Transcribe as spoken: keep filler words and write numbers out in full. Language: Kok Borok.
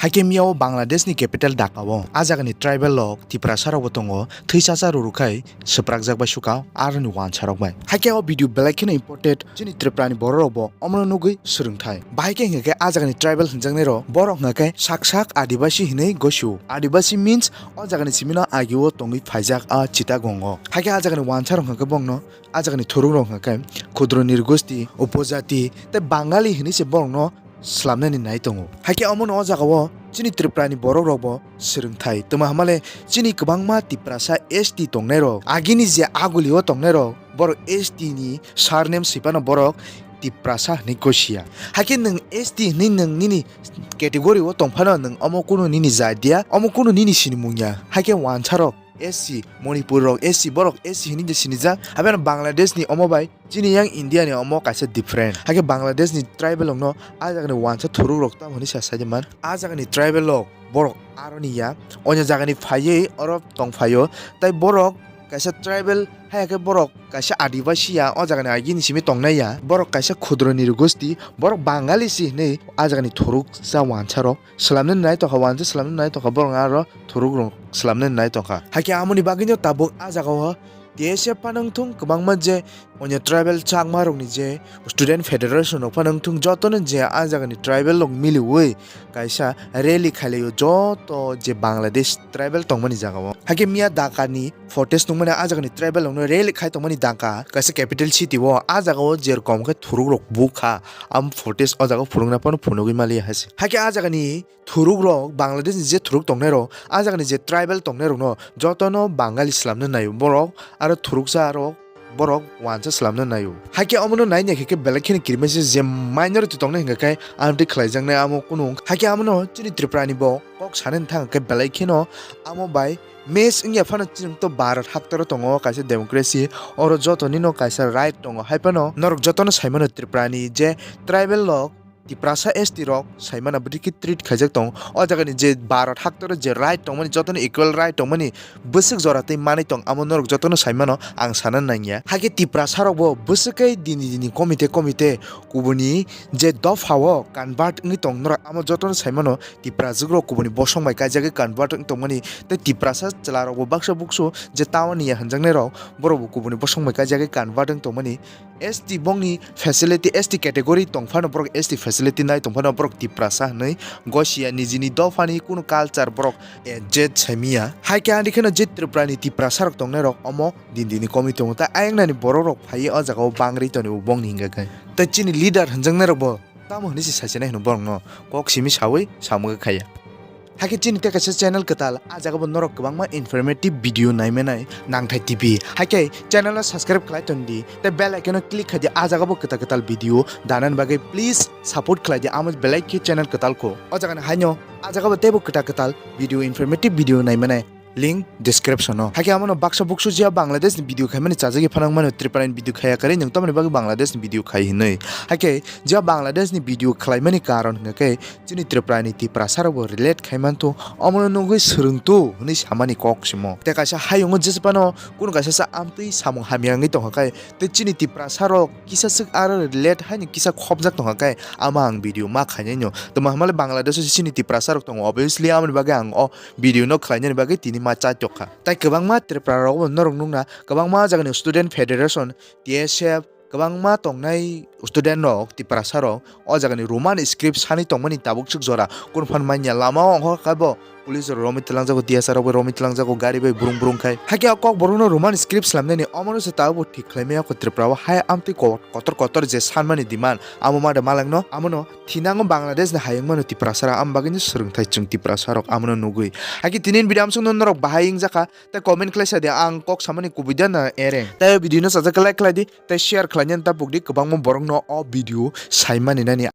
Haikhe miya o Bangladesh ni capital Dhaka o a jaga ni tribal rok Tiprasa rok bo tongo, thwisacha ruru khai swprakjak bai suka aroni wansa rok bai. Haikhe o video belai kheno important chini Tripura ni borok rok bo omono nugwi swrwngthai. Bahai khe hingkhe a jaga ni tribal hinjaknai rok borok hingkhe sak sak Adibasi hinwi gosio. Adibasi means o jaga ni simi no agi o tongwi phaijak a Chittagong o. Haikhe a jaga ni wansa rok hingkhe bongno a jaga ni thuruk rok hingkhe khudro nirgosti, upojati tei Bangali hinwi se borok no swlamnani nai tongo. Haikhe omono o jaga o chini Tripura ni borok rok bo swrwngthai. Tuma hamale chini kwbangma Tiprasa S T tongnai rok, agini je aguli o tongnai rok, borok S T ni surname swi phano borok Tiprasa hinwi gosia. Haikhe nwng S T hinwi nwng nini category o tong phano nwng omo kunu nini jat ya, omo kunu nini sinimung ya. Haikhe wansa rok S C, Manipur rok S C, borok S C hinwi je sinijak. Haibeno Bangladesh ni omo bai chini yang India ni omo kaisa different. Haikhe Bangladesh ni tribal rok no a jaga ni wansa thuruk rok tamo hinwi sa sai man. A jaga ni tribal rok borok aroni ya, onyo jaga ni phaiwi oro tong phaio. Tai borok kaisa tribal, hai khe borok kaisa Adibasi ya, o jaga ni agini simi tongnai ya. Borok kaisa khudro nirgosti, borok Bangali si hinwi a jaga ni thuruk sa wansa rok swlamnani nai tongkha, wansa swlamnani nai tongkha, borok aro thuruk rok swlamnani nai tongkha. Haikhe amoni bagwino tabuk a jaga o T S F phano wngthung, kwbangma je onyo tribal Chakma rokni je student federation rok phano wngthung, jotono je a jagani tribal rok miliwi kaisa rally khailaio joto je Bangladesh tribal tongmani jagao. Haikhe miya Dhaka ni footage nukmani a jagani tribal rokno rally khai tongmani Dhaka kaisa capital city o, a jagao jerkom khe thuruk rok bukha, am footage o jaga phunukna phano phunugwi maliya hai se. Haikhe a jagani thuruk rok, Bangladesh ni je thuruk tongnai rok, a jaga ni je tribal tongnai rok no joto no Bangali swlamna naio borok, aro thuruksa rok borok wansa swlamna naio. Haikhe omono nai naikhe khe belai kheno kirima se je minority tongnai hingkha khe amtwi khlaijaknai amo kunu wng. Haikhe amono chini Tripura ni bo kok sanani thang khe belai kheno amo bai match wngya phano chwng to Bharat haktoro tongo kaisa democracy, oro joto nino kaisa right tongo. Hai phano norok joto no sai mano Tripura ni je tribal rok Tiprasa S T rok saimano bwdiki treat khaijak tongo. O jagani je Bharat haktoro je right tongmani, jotono equal right tongmani bwswk jora tei manwi tong, amo norok jotono saimano ang sana nangya. Hakhe Tiprasa rokbo bwswk khe dini dini komite komite kubuni je dopha o convert wngwi tong, norok amo jotono saimano Tiprajwk rok kubuni bosong bai kaijagwi convert wng tongmani tei Tiprasa chwla rokbo baksa buksu je town ni ya hwnjaknai rok borokbo kubuni bosong bai kaijagwi convert wng tongmani. S T bongni facility, S T category tong phano borok S T facility nai tong phano borok Tiprasa hinwi gosia, nijini dophani kunu culture borok adjust saimiya. Hai khe ani kheno je Tripura ni Tiprasa rok tongnai rok omo din dini komwi tongo, ta ayang nani borok rok phaiwi o jaga o bangri toni bo bongni hinga khe. Ta chini leader hwnjaknai rok bo tamo hinwi se saichina hino borok no kok simi sawi samung khaiya. Hakhe chini tei kaisa channel kwtal, a jaga bo norok kwbangma informative video naimanai Nangthai T V. Hakhe channel no subscribe khlai ton di, tei bell icon no click khai di, a jaga bo kwtal kwtal video danani bagwi please support khlai di, amo belai khe channel kwtal kho. O jaga ni haino a jaga bo teibo kwtal kwtal video, informative video naimanai link description o. Hakhe amono baksa buksu jia Bangladesh ni video khaimani chajagwi phanang mano, Tripura ni video khaiya kwrwi nwng tamoni bagwi Bangladesh ni video khai hinwi. Hakhe jia Bangladesh ni video khlaimani karon hwnkhe chini Tripura ni Tiprasa rok bo relate khai manto, omono nugwi swrwngto hwnwi samani kok simo. Tei kaisa hayungo jesa phano kunu kaisa sa amtwi samung hamya wngwi tongkha khe, tei chini Tiprasa rok kisa swk aro relate haino kisa khopjak tongkha khe, ama ang video ma khainai no. Tamo hamale Bangladesh o chini Tiprasa rok tongo, obviously amoni bagwi ang o video no khlainani bagwi tini ma chaitok kha. Tai kwbangma Tripura rok bo norok nukna, kwbangma jagani student federation, T S F, kwbangma tongnai student rok, Tiprasa rok o jagani Roman script sani tongmani tabuk swk jora kunu phan manya. Lama o ongkha khe bo police rok romwi twlangjago, T S R rok bai romwi twlangjago, gari bai brung brung khai. Hakhe o kok borok no Roman script slamnani omono se tabuk bo thik khlai maya kho Tripura o, hai amtwi ko-, kotor kotor je sanmani demand amo ma da malak no, amono thinango Bangladesh ni hayung mano Tiprasa rok, am bagwi no swrwngthai chwng Tiprasa rok amono nugwi. Hakhe tini video amsong no norok bahai wngjakha, tei comment khlai sa di, ang kok samani kubui da na ereng. Tei o video no sajak khe like khlai di, tei share khlainani ta pukdi kwbangma borokno o video saimani nani.